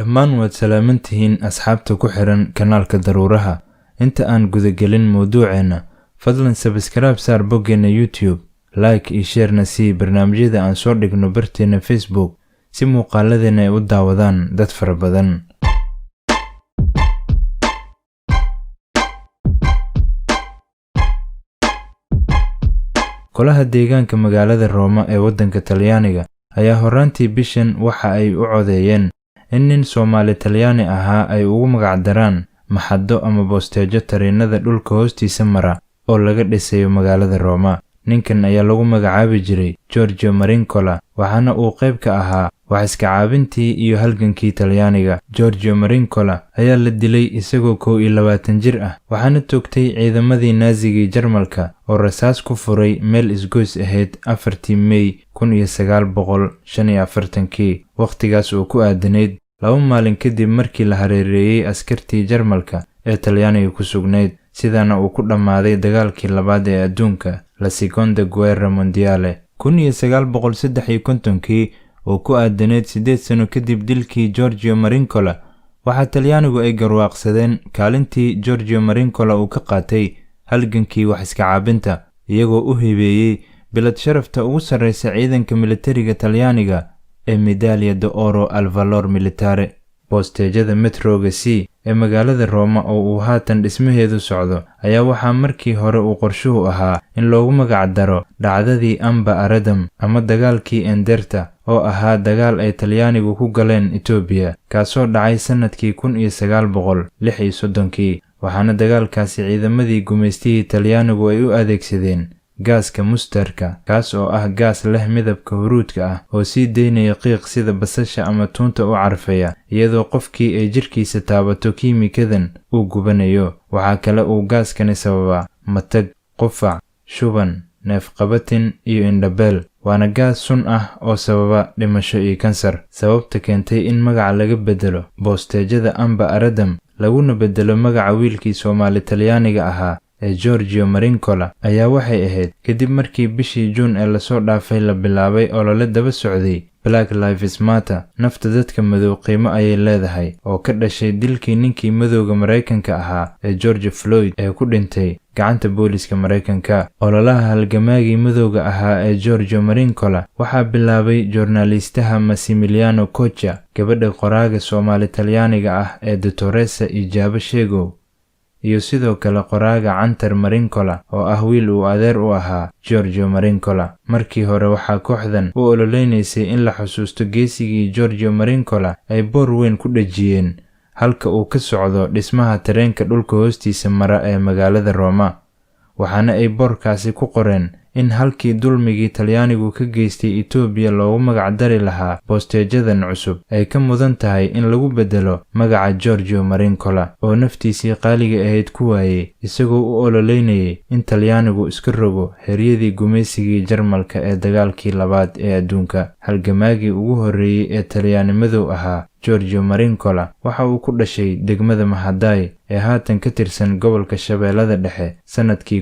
Dhammaan waad salaaman tihiin asxaabta ku xiran kanaalka Daruuraha. Inta aan gudagelin mowduuceenna, fadlan subscribe saar boggeenna YouTube, like iyo share-na sii barnaamijyada aan soo dhigno barteenna Facebook si muuqaaladeenna ay u daawadaan dad fara badan. Golaha deegaanka magaalada Rooma ee waddanka Talyaaniga ayaa horraantii bishan waxa ay u codeeyeen in nin Soomaali Talyaani ahaa ay ugu magacdaraan maxaddo ama boosteejo tareenada dhulka hoostiisa mara oo laga dhisayo magaalada Rooma. Ninkan ayaa lagu magacaabi jiray Giorgio Marincola, waxaana uu qayb ka ahaa wax iska caabintii iyo halgankii Talyaaniga. Giorgio Marincola ayaa la dilay isagoo 21 jir ah, waxaana toogtay ciidamadii Naazigii Jarmalka oo rasaas ku furay meel isgoys ahayd 4-tii May 1945-kii, wakhtigaas oo ku aadanayd 2 maalin kadib markii la hareereeyay askartii Jarmalka ee Talyaaniga ku sugnayd, sidaana uu ku dhammaaday dagaalkii labaad ee adduunka, La Seconda Guerra Mondiale. 1953-kii oo ku aadanayd 8 sano kadib dilkii Giorgio Marincola, waxaa Talyaanigu ay garwaaqsadeen kaalintii Giorgio Marincola uu ka qaatay halgankii wax iska caabinta, iyagoo u hibeeyey bilad sharafta ugu sarreysa ciidanka militariga Talyaaniga ee Medaglia d'Oro al Valor Militare. Boosteejada metroga C ee magaalada Rooma oo uu haatan dhismaheedu socdo ayaa waxaa markii hore uu qorshuhu ahaa in loogu magacdaro dhacdadii Amba Aradam ama dagaalkii Enderta oo ahaa dagaal ay Talyaanigu ku galeen Itoobiya, kaasoo dhacay sanadkii 1936-kii, waxaana dagaalkaasi ciidamadii gumaystihii Talyaanigu ay u adeegsadeen gaaska mustarka, kaas oo ah gaas leh midabka huruudka ah oo sii daynaya qiiq sida basasha ama tuunta u carfaya, iyadoo qofkii ay jirkiisa taabato kiimikadan uu gubanayo. Waxaa kale uu gaaskani sababaa matag, qufac, shuban, neefqabatin iyo indhabeel, waana gaas sun ah oo sababa dhimasho iyo kansar. Sababta keentay in magaca laga beddelo boosteejada Amba Aradam laguna beddelo magaca wiilkii Soomaali Talyaaniga ahaa ee Giorgio Marincola ayaa waxay ahayd kadib markii bishii Juun ee lasoo dhaafay la bilaabay olole daba socday Black Lives Matter, nafta dadka madow qiimo ayay leedahay, oo ka dhashay dilkii ninkii madowga Maraykanka ahaa ee George Floyd ee ku dhintay gacanta booliska Maraykanka. Ololaha halgamaagii madowga ahaa ee Giorgio Marincola waxaa bilaabay joornaaliistaha Massimiliano Coccia, gabadha qoraaga Soomaali Talyaaniga ah ee Dottoressa Ijaabo Sheegow, iyo sidoo kale qoraaga Cantar Marincola oo ah wiil uu adeer u ahaa Giorgio Marincola. Markii hore waxaa kooxdan u ololeynaysay in la xusuusto geesigii Giorgio Marincola ay boor weyn ku dhejiyeen halka uu ka socdo dhismaha tareenka dhulka hoostiisa mara ee magaalada Rooma, waxaana ay boorkaasi ku qoreen in halkii dulmigii Talyaanigu ka geystay Itoobiya loogu magacdari lahaa boosteejadan cusub ay ka mudan tahay in lagu beddelo magaca Giorgio Marincola oo naftiisii qaaliga ahayd ku waayey isagoo u ololeynayay in Talyaanigu iska rogo heryadii gumaysigii Jarmalka ee dagaalkii labaad ee adduunka. Halgamaagii ugu horreeyey ee Talyaani madow ahaa Giorgio Marincola waxa uu ku dhashay degmada Mahaday ee haatan ka tirsan gobolka Shabeellada Dhexe sanadkii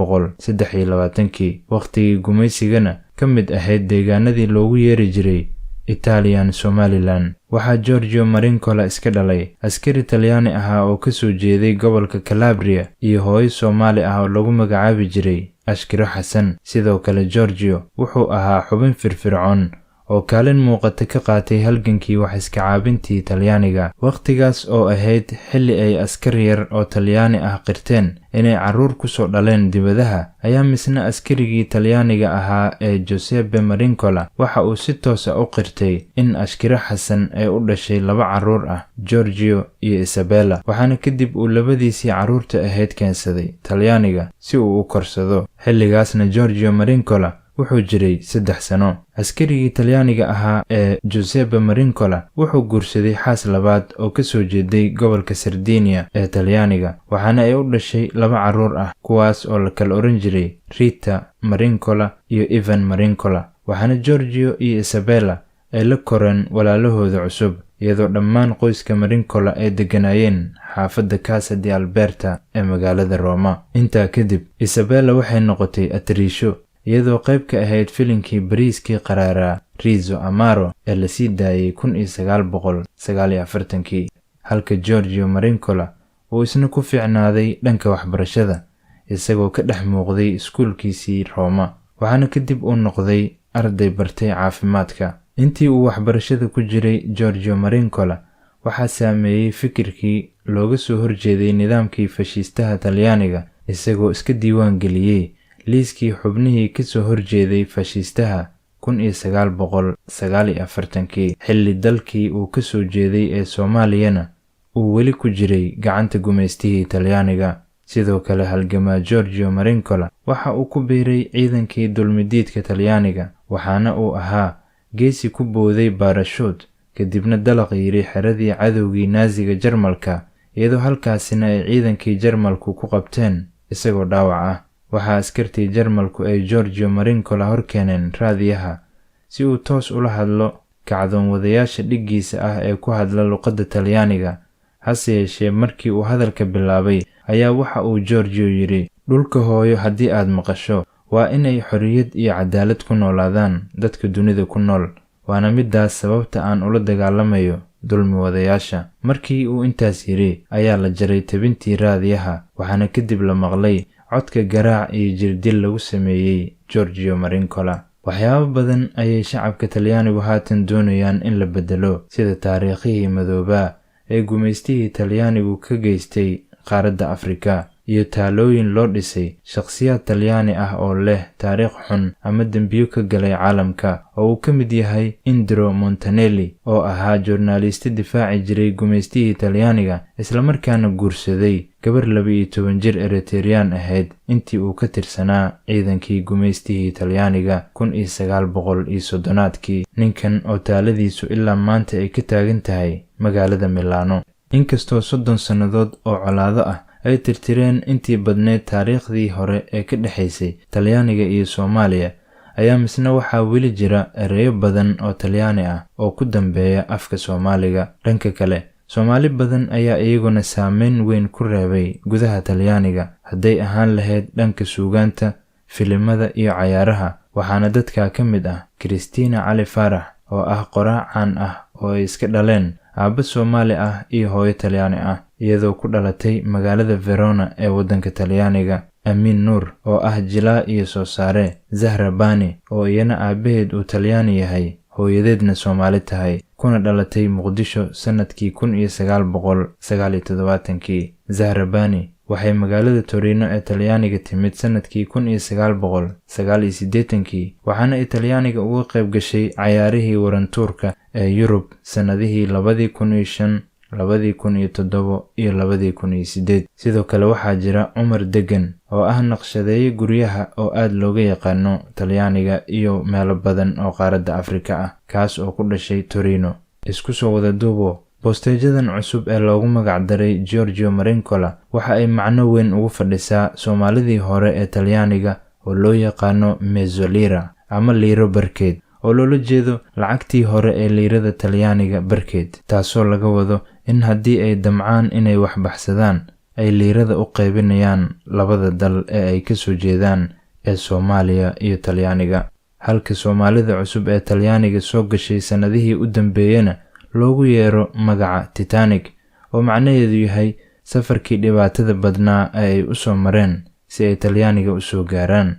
1923-kii, wakhtigii gumaysigana ka mid ahayd deegaanadii loogu yeeri jiray Italian Somaliland. Waxaa Giorgio Marincola iska dhalay askari Talyaani ahaa oo ka soo jeeday gobolka Calabria iyo hooyo Soomaali ah oo lagu magacaabi jiray Ashkiro Xasan. Sidoo kale Giorgio wuxuu ahaa xubin firfircoon oo kaalin muuqata ka qaatay halgankii wax iska caabintii Talyaaniga, wakhtigaas oo ahayd xilli ay askar yar oo Talyaani ah qirteen inay carruur ku soo dhaleen dibadaha, ayaa misna askarigii Talyaaniga ahaa ee Giuseppe Marincola waxa uu si toos ah u qirtay in Ashkiro Xasan ay u dhashay 2 carruur ah, Giorgio iyo Isabella, waxaana kadib uu labadiisii carruurta ahayd keensaday Talyaaniga si uu u korsado. Xilligaasna Giorgio Marincola wuxuu jiray 3 sano. Askarigii Talyaaniga ahaa ee Giuseppe Marincola wuxuu guursaday xaas labaad oo ka soo jeeday gobolka Sardinia ee Talyaaniga, waxaana ay u dhashay 2 carruur ah, kuwaas oo la kala oran jiray Rita Marincola iyo Ivan Marincola. Waxaana Giorgio iyo Isabella ay la koreen walaalahooda cusub, iyadoo dhammaan qoyska Marincola ay degganaayeen xaafadda Casa di Alberta ee magaalada Roma. Intaa kadib Isabella waxay noqotay atariisho, iyadoo qayb ka ahayd filinkii Bariiskii Qaraaraa, Riso Amaro, ee lasii daayay 1949-kii, halka Giorgio Marincola uu isna ku fiicnaaday dhanka waxbarashada, isagoo ka dhex muuqday iskuulkiisii Rooma, waxaana kadib uu noqday arday bartay caafimaadka. Intii uu waxbarashada ku jiray, Giorgio Marincola waxaa saameeyey fikirkii looga soo horjeeday nidaamkii fashiistaha Talyaaniga, isagoo iska diiwaan geliyey liiskii xubnihii kasoo horjeeday fashiistaha 1949-kii, xilli dalkii uu kasoo jeeday ee Soomaaliyana uu weli ku jiray gacanta gumaystihii Talyaaniga. Sidoo kale, halgamaa Giorgio Marincola waxa uu ku biiray ciidankii dulmidiidka Talyaaniga, waxaana uu ahaa geesi ku booday baarashuut, kadibna dalaq yidhi xeradii cadowgii Naasiga Jarmalka, iyadoo halkaasina ay ciidankii Jarmalku ku qabteen isagoo dhaawac ah. Waxaa askartii Jarmalku ay Giorgio Marincola horkeeneen raadiyaha si uu toos ula hadlo kacdoon wadayaasha dhiggiisa ah ee ku hadla luqadda Talyaaniga. Hase yeeshee, markii uu hadalka bilaabay ayaa waxa uu Giorgio yidhi: "Dhulka hooyo haddii aad maqasho, waa inay xorriyad iyo cadaalad ku noolaadaan dadka dunida ku nool, waana middaas sababta aan ula dagaalamayo dulmi wadayaasha." Markii uu intaas yidhi ayaa la jaray tabintii raadiyaha, waxaana kadib la maqlay codka garaac iyo jirdil lagu sameeyey Giorgio Marincola. Waxyaabo badan ayay shacabka Talyaanigu haatan doonayaan in la beddelo, sida taariikhihii madoobaa ee gumaystihii Talyaanigu ka geystay qaaradda Afrika iyo taalooyin loo dhisay shakhsiyaad Talyaani ah oo leh taariikh xun ama dembiyo ka galay caalamka, oo uu ka mid yahay Indro Montanelli, oo ahaa joornaaliiste difaaci jiray gumaystihii Talyaaniga, islamarkaana guursaday gabar 12 jir Eritreyaan ahayd intii uu ka tirsanaa ciidankii gumaystihii Talyaaniga 1930-aadkii, ninkan oo taaladiisu ilaa maanta ay ka taagan tahay magaalada Milano. Inkastoo 30 sannadood oo colaado ah ay tirtireen intii badneyd taariikhdii hore ee ka dhexaysay Talyaaniga iyo Soomaaliya, ayaa misna waxaa weli jira ereyo badan oo Talyaani ah oo ku dambeeya afka Soomaaliga. Dhanka kale, Soomaali badan ayaa iyaguna saameyn weyn ku reebay gudaha Talyaaniga, hadday ahaan lahayd dhanka suugaanta, filimada iyo cayaaraha, waxaana dadkaa ka mid ah Christina Cali Faarax, oo ah qoraa caan ah oo ay iska dhaleen aabba Soomaali ah iyo hooyo Talyaani ah, iyadoo ku dhalatay magaalada Verona ee waddanka Talyaaniga. Amiin Nuur, oo ah jilaa iyo soo saare. Zahra Bani, oo iyana aabbaheed uu Talyaani yahay, hooyadeedna Soomaali tahay, kuna dhalatay Muqdisho sannadkii 1979-kii. Zahra Bani waxay magaalada Torino ee Talyaaniga timid sannadkii 1989-kii, waxaana ay Talyaaniga uga qayb gashay cayaarihii warantuurka ee Yurub sannadihii 2005, 2007 iyo 2008. Sidoo kale waxaa jira Cumar Degan, oo ah naqshadeeye guryaha oo aad looga yaqaano Talyaaniga iyo meelo badan oo qaaradda Afrika ah, kaas oo ku dhashay Torino. Isku soo wada duubo, boosteejadan cusub ee loogu magac daray Giorgio Marincola waxa ay macno weyn ugu fadhisaa Soomaalidii hore ee Talyaaniga, oo loo yaqaano mezzolira ama liiro barkeed, oo loola jeedo lacagtii hore ee liirada Talyaaniga barkeed, taasoo laga wado in haddii ay damcaan inay wax baxsadaan ay liirada u qaybinayaan labada dal ee ay kasoo jeedaan ee Soomaaliya iyo Talyaaniga, halka Soomaalida cusub ee Talyaaniga soo gashay sannadihii u dambeeyena loogu yeero magaca Titanic, oo macnaheedu yahay safarkii dhibaatada badnaa ee ay u soo mareen si ay Talyaaniga u soo gaaraan,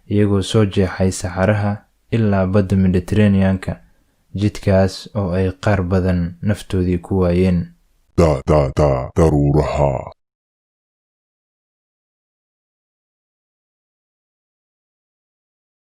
iyagoo soo jeexay saxaraha ilaa badda Mediterranean-ka, jidkaas oo ay qaar badan naftoodii ku waayeen. Da da da daruuraha.